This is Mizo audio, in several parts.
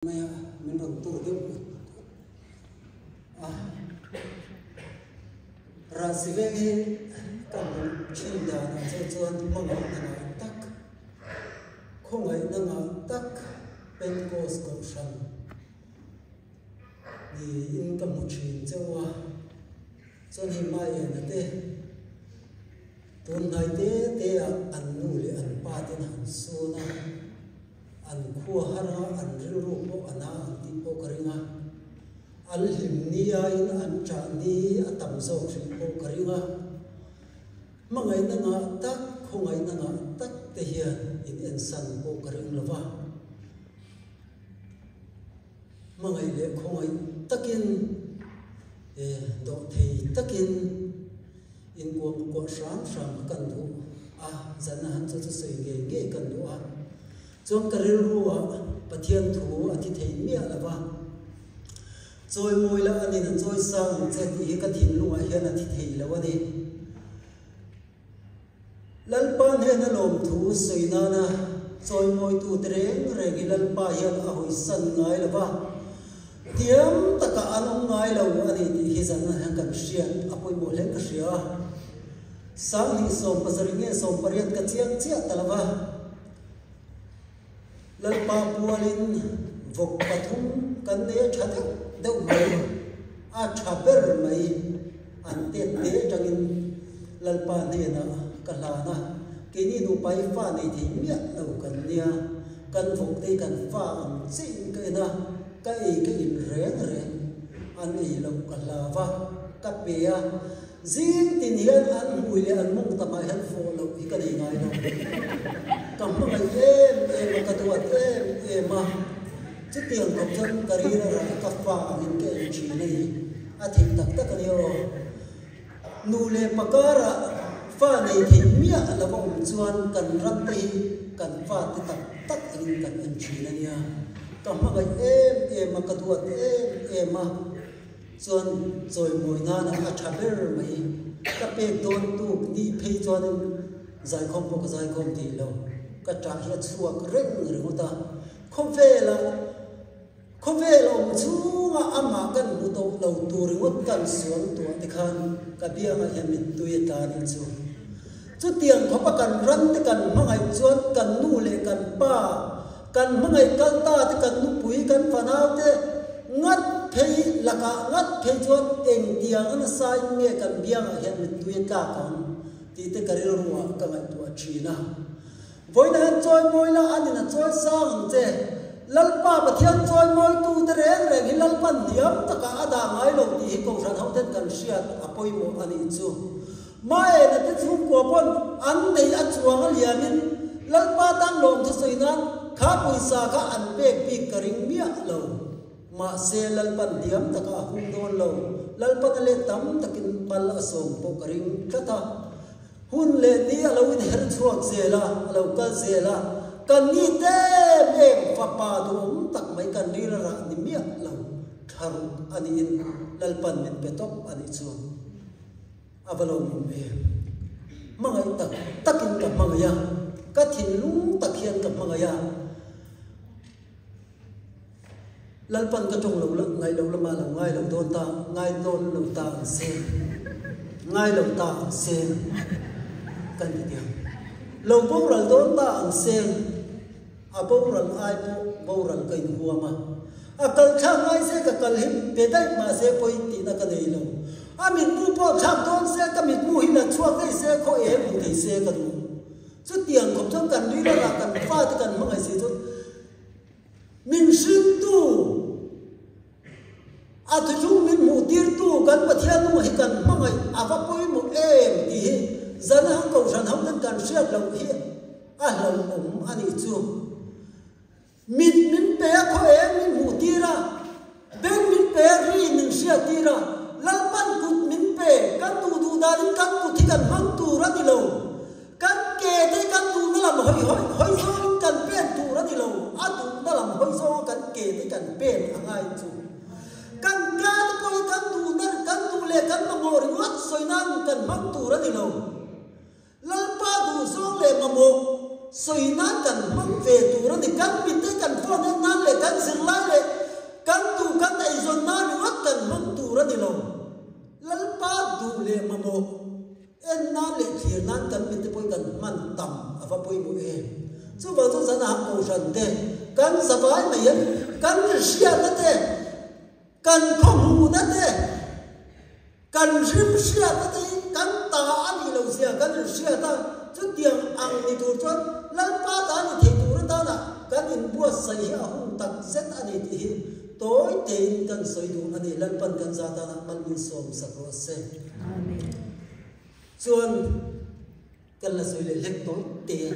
Mai a, min rawn tur deuh ut ut a. Rahsi veng hi ka hmuh thin danah chu chuan hmangaihna ngah tak, khawngaihna ngah tak Pentecost kohhran niin ka hmu thin cheu a. Chuan hei Maiena te tun hnai te te ah an nu leh an pa ten han sawn a. An khua har a, an rilru pawh a na ang tih pawh ka ring a. An hlim ni aiin an ṭah ni a tam zawk hrih pawh ka ring a. Hmangaihna ngah tak, khawngaihna ngah tak te hian in ensan pawh ka ring lo va. Hmangaih leh khawngaih takin, dawhthei takin Inkuangkuah hram hram kha kan duh a, zan a han chu chu sawi ngei ngei kan duh a. Chuan ka rilru ah Pathian thu a thi thei miah lo va, chawi mawi la anin a chawi sang ang che tih hi ka thinlungah hian a thi thei lo a ni. Lalpa hnena lawmthu sawi nana chawi mawitu te reng reng hi Lalpa hian a hawisan ngai lo va, Tiam takah an awm ngai lo a ni tih hi zan hian kan hriat a pawimawh hle ka hria a. Sanghnih 70 nge 80 ka chiang chiah ta lo va. Lalpa pualin vawk pathum kan nei a tha deuh deuh mai, a tha ber mai an tet te atangin Lalpa hnenah ka hlan a, keini nupa hi fa nei thei miah lo kan nia. Kan vawk te kan fa ang chiah in ka en a, ka ei ka in reng reng, an ei loh ka hlau a, ka pe a, zing tin hian an hmui leh an mawng tamah hian fawh loh hi ka nei ngai lo. Ka hmangaih em em a, ka duat em em a, chutiang khawp chuan ka rir a rah a, ka fa angin ka en thin a ni, a thei tak tak a ni aw. Nu leh pa karah fa nei thei miah lo va awm chuan kan ram te hi kan fa te tak tak angin kan en thin a nia. Ka hmangaih em em a, ka duat em em a, chuan chawimawi nana a tha ber mai. Ka pek dawn tuk ni phei chuanin zaikhawm pawh ka zaikhawm thei lo, ka ṭah hi a chhuak reng ringawt a, khawvelah. Khawvel awm chhunga amah kan hmu tawh lo tur ringawt kan suam tuah te khan ka biangah hian mittui a tla nih chu. Chutiang khawpa kan ran te kan hmangaih chuan kan nu leh kan pa, kan hmangaih kal ta te kan nupui kan fanau te ngat phei lakah ngat phei chuan engtiang a nasa in nge kan biangah hian mittui a tlak ang tih te ka rilruah ka ngaihtuah thin a. Vawiin hian chawimawi la, an in a chawi sang ang che. Lalpa Pathian chawimawitu te reng reng hi Lalpan hniam takah a dah ngai lo tih hi Kohhran hoten kan hriat a pawimawh a nih chu. Maena te chhungkua pawn an nei a chuang a liamin Lalpa tan lawmthu sawi nan kha pawisa kha an pek bik ka ring miah lo. Mahse Lalpan hniam takah a hung dawn lo. Lalpan a let tam takin mal a sawm pawh ka ring tlat a. Hun leh ni a lo inher chhuak zel a, a lo kal zel a, kan ni em em fapa duhawm tak mai kan ril a rah ni miah lo, thlaruk a niin Lalpan min pe tawp a nih chu a va lo awm em. Hmangaih tak takin ka hmangaih a, ka thinlung tak hian ka hmangaih a. Lalpan ka tawng lo la, ngaih lo lama lo ngai lo dawn ta, ngai dawn lo ta ang se, ngai lo ta ang se kan ti tiang. Lo boral dawn ta ang se, a boral ai pawh boral ka inhuam a. A kal thlak ngai se ka kal hi pe daih mah se pawi tihna ka nei lo. A mitmu pawh thlak dawn se ka mitmu hi la chhuak daih se khaw e hmu thei se ka duh. Chutiang khawp chuan kan rilru ah kan fate kan hmangaih si chu Min hringtu, a thuthlung min hmuhtirtu kan Pathian nunga hi kan hmangaih a va pawimawh em tih hi Zanahang Kohhran ho ten kan hriat loh hi a hlauhawm a nih chu. Mit min pe a khaw eng min hmuhtir a, beng min pe a ri min hriattir a, Lalpan kut min pe, kan duh duh danin kan kut hi kan hmang tur a ni lo. Kan ke te kan duhna lam hawi hawi hawi zawngin kan pen tur a ni lo, a duhna lam hawi zawnga kan ke te kan pen a ngai chu. Kan ka te pawh hi kan duhna kan duh leh kan mamawh ringawt sawi nan kan hmang tur a ni lo. Lalpa duh zawng leh mamawh. sawi nan kan hmang ve tur a ni. Kan mitte kan phone en nan leh kan zirlai leh kan duh kan eizawn nan ringawt kan hmang tur a ni lo. Lalpa duh leh mamawh en nan leh thlir nan kan mitte pawh hi kan hman tam a va pawimawh em. Chuvang chuan zan a han kohhran te kan zavai mai hian kan hriatna te, Kan khawhmuhna te, kan rimhriatna te hi kan ta a nih loh zia kan inhriat a, chutiang ang ni tur chuan Lalpa ta ni thei tur atana kan inbuatsaih hi a hun tak zet a ni tih hi tawi tein kan sawi duh a ni. Lalpan kan za tana mal min sawmsak rawh se. Chuan. Kan la sawi leh hlek tawi te a.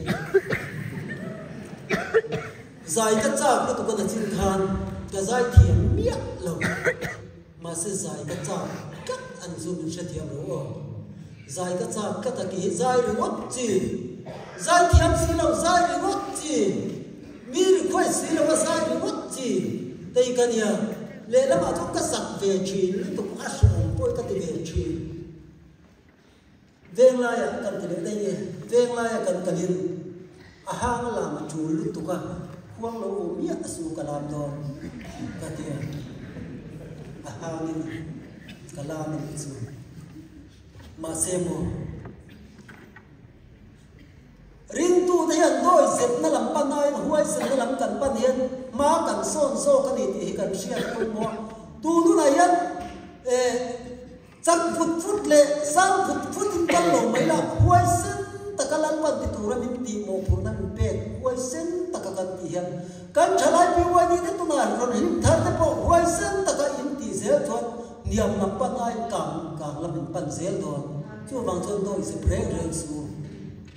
Zai ka chak lutuk a na chin khan ka zai thiam miah lo. Mahse zai ka chak tlat a ni chu min hrethiam lo aw. Zai ka chak tlat a ki hi zai ringawt chi. Zai thiam si lo zai ringawt chi. Mi request si lo a zai ringawt chi. Tei ka nia. Lehlamah chuan ka sak ve thin lutuk a hrehawm pawh hi ka ti ve thin. Venglaiah kan ti leh daih e, Venglaia kan kalin a hang a lam a tul lutuk a, khuang lo awm miah a su ka lam dawn ka ti a, a hangin ka lam a nih chu. Mahse maw, ringtute hian dawi zepna lam pan aiin huaisenna lam kan pan hian hma kan sawn zawk a ni tih hi kan hriat pawimawh a, tun hunah hian eh, Chak vut vut leh sang vut vut in kal lo mai la, huaisen taka Lalpan ti tura min tih mawhphurhna min pek huaisen taka kan tih hian kan thalai PYD te tunah rawn hlim thar te pawh huaisen taka in tih zel chuan hniam lam pan aiin kang kang lam in pan zel dawn. Chuvang chuan dawi zep reng reng suh u.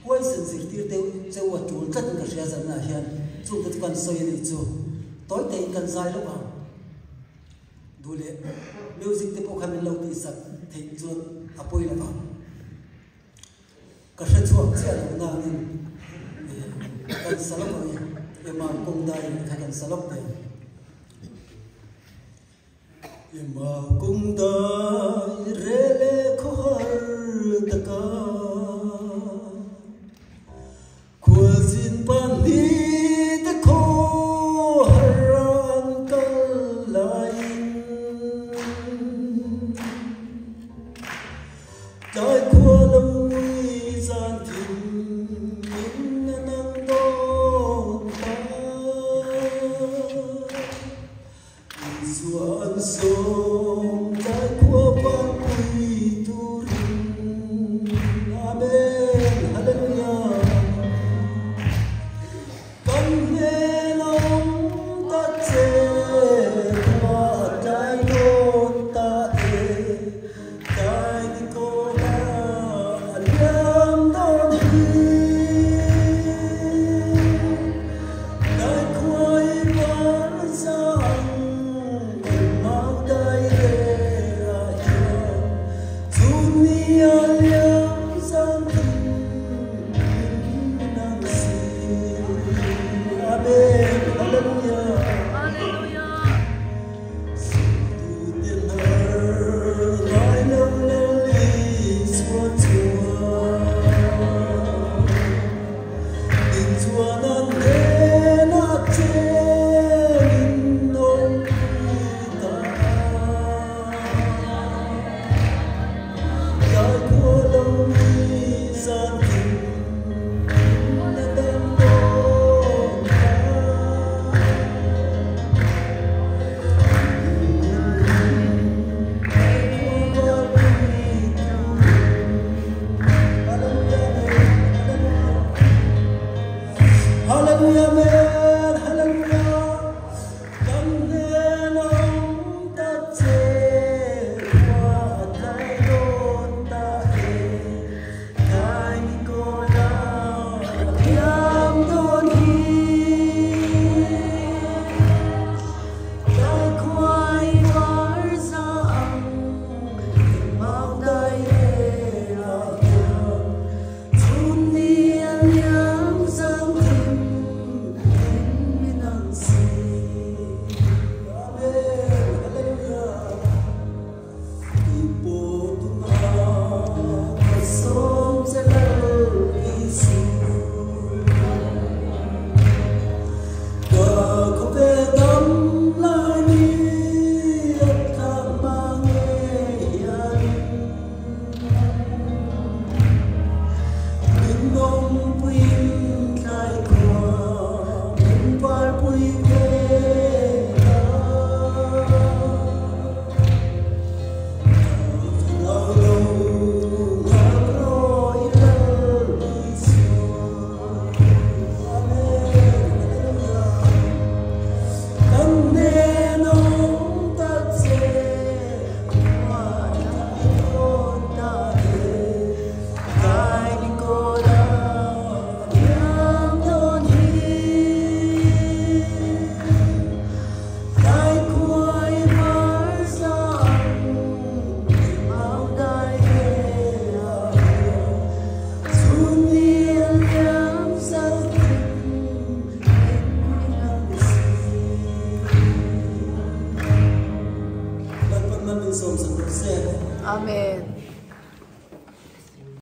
Huaisen zirtir te cheu a tul tlat in ka hria zanah hian chungte chu kan sawi a nih chu. Tawi tein kan zai lo ang. Duh leh music te pawh kha min lo tihsak theih chuan a pawi lo vang. Ka hre chhuak chiah lo nangin kan sa lawk ang e, Emma kawng dai kha kan sa lawk teh ang. Emma kawng dai rel e khawhar taka. Khualzin pahnih te khaw har an kal laiin tlai khua lo ngui zan thim in a nang dawn ta. Isua an sawm tlai khua panpui turin Amen Hallelujah Kan hnen a awm ta che khua a tlai dawn ta e Tlai ni kawna a liam dawn hi. Mal min sawm sak rawh se. Amen.